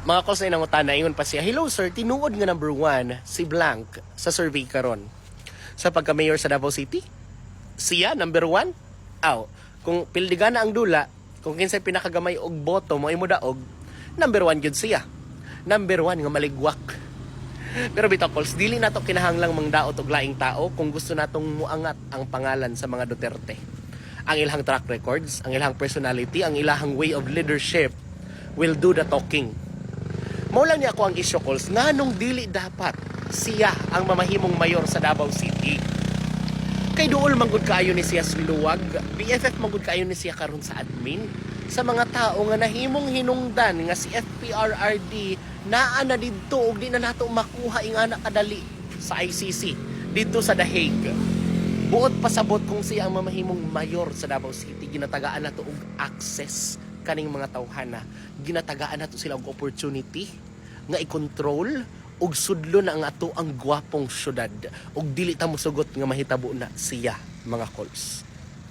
Mga calls na nangutana, ingon pa siya, "Hello sir, tinuod nga number one si blank sa survey karon sa pagka-mayor sa Davao City? Siya, number one?" Aw, kung pildigan na ang dula, kung kinsay pinakagamay og boto mo imo daog, number one gyud siya. Number one nga maligwak. Pero bitaw, calls, dili nato kinahanglang mangdaot og laing tao kung gusto natong muangat ang pangalan sa mga Duterte. Ang ilahang track records, ang ilahang personality, ang ilahang way of leadership will do the talking. Mao lang niya ako ang issue, calls, nganong dili dapat siya ang mamahimong mayor sa Davao City? Kay duol manggod kaayo ni siya sa luwag, BFF manggod kaayo ni siya karon sa admin, sa mga tao nga nahimong hinungdan nga si FPRRD naa na didto ug di na nato makuha ingana kadali sa ICC didto sa The Hague. Buot pasabot, kung siya ang mamahimong mayor sa Davao City, ginatagaan nato og access kaning mga tawhana. Ginatagaan nato sila og opportunity nga i-control ug sudlo na ang ato ang gwapong syudad ug dili ta mosugot nga mahitabo na siya, mga calls.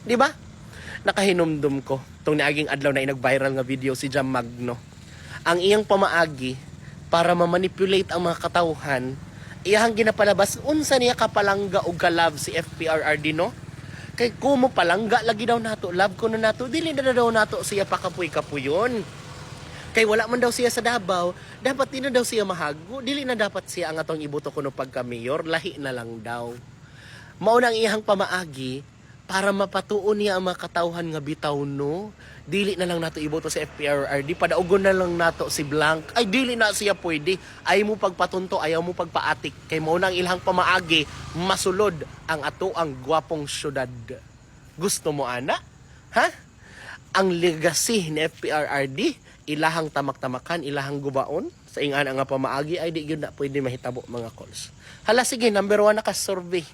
Di ba? Nakahinumdum ko tong niaging adlaw na nag-viral nga video si Jam Magno. Ang iyang pamaagi para ma-manipulate ang mga katawhan, iyang ginapalabas unsa niya kapalangga og ka-love si FPRRD, no? Kay kumo palangga lagi daw nato, love ko na nato, dili na daw nato siya pakapuy-kapuyon. Kay wala man daw siya sa Davao, dapat di na daw siya mahago, dili na dapat siya ang atong iboto kuno pagka mayor, lahi na lang daw. Mao na ang iyang pamaagi para mapatuon niya ang mga katawhan nga bitaw no, dili na lang nato iboto si FPRRD, padaugon na lang nato si blank. Ay, dili na siya pwede. Ay mo pagpatunto, ayaw mo pagpaatik. Kay mao na ang ilang pamaagi, masulod ang ato ang gwapong syudad. Gusto mo ana? Ha? Ang legacy ni FPRRD, ilahang tamak-tamakan, ilahang gubaon sa ingan nga pamaagi, ay di gyud na pwede mahitabo, mga calls. Hala sige, number one na ka survey.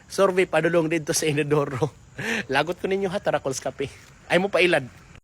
Survey padulong dito sa inodoro. Lagot ko ninyo ha, tara, calls, kape. Ay mo pailad.